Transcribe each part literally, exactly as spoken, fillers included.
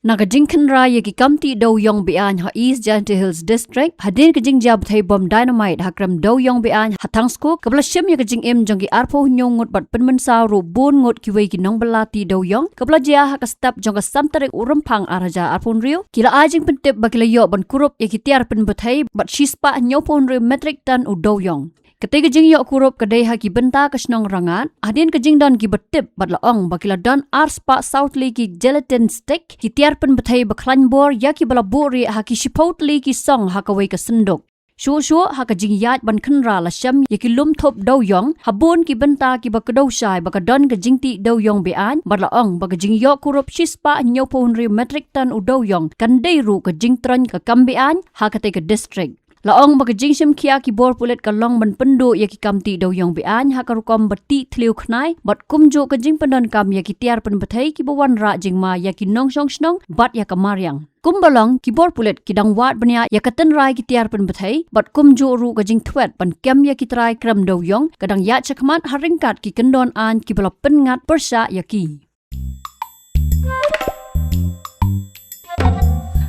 Na ka jingkhynra ïa ki kam tih dewïong be-aiñ ha East Jaintia Hills District, hadien ka jingjia bthei bom dynamite ha krem dewïong be-aiñ ha Thangsku, kaba la shim ïa ka jingim jong ki arphew hynñiew ngut bad pynmynsaw ruh bun ngut kiwei ki nongbylla tih dewïong, kaba la jia ha ka step jong ka san tarik u Rymphang ar hajar arphew hynriew, ki la ai jingpyntip ba ki la ïoh ban kurup ïa ki tiar pynbthei bad shispah hynñiewphew hynriew metric ton u dewïong. Katei ka jingïoh kurup ka dei ha ki bynta ka shnong Rangad, hadien ka jingdon kiba tip bad la ong ba ki la don arspah saw tylli ki gelatin stick, ki tiar pynbthei ba khlaiñ bor ïa kiba la buhrieh ha ki shiphew tylli ki song ha kawei ka synduk. Shuh shuh ha ka jingïaid ban khynra la shem ïa ki lum thup dewïong ha bun ki bynta kiba kdew shai ba ka don ka jingtih dewïong be-aiñ, bad la ong ba ka jingïoh kurup shispah hynñiewphew hynriew metric ton u dewïong kan dei ruh ka jingtroiñ ka kam be-aiñ ha katei ka district. La ong ba ka jingshim khia ki bor pulit ka long ban pynduh ïa ki kam tih dewïong be-aiñ ha ka rukom ba tih thliew khnai bad kumjuh ka jingpyndonkam ïa ki tiar pynbthei kiba wanrah jingma ïa ki nongshong shnong bad ïa ka mariang. Kumba long, ki bor pulit ki dang wad bniah ïa ka tynrai ki tiar pynbthei bad kumjuh ruh ka jingthwet ban kem ïa ki trai krem dewïong ka dang ïaid shakhmat ha ryngkat ki kyndon aiñ kiba la pynngat pyrshah ïa ki.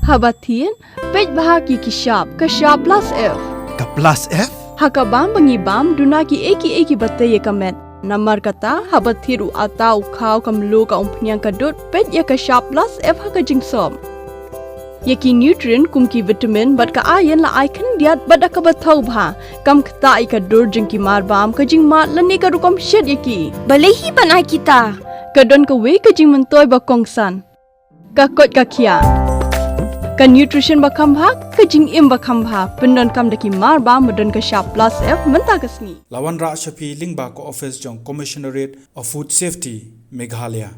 Haba thied, peit bha ïa ki shap, ka shap plus F. Ka plus F? Ha ka bam ba ngi bam, duna kiei kiei kiba tei ïa ka met. Namar kata, haba thied u atta, u khaw, ka mluh, ka umphniang, ka dud, peit ïa ka shap plus F ha ka jingsop. Ïa ki nutrient kum ki vitamin bad ka iron la ai khyndiat bad da kaba thaw bha. Kam ktah ïa ka dur jong ki marbam, ka jingmad lane ka rukom shet ïa ki. Balei hi ban ai kita? Ka don kawei ka jingmyntoi ba kongsan. Ka koit ka khiah. Ka nutrition ba kham bha, ka jingim ba kham bha. Pyndonkam da ki marbam ba don ka shap plus F mynta ka sngi. La wanrah sha phi lyngba ka office jong Commissionerate of Food Safety, Meghalaya.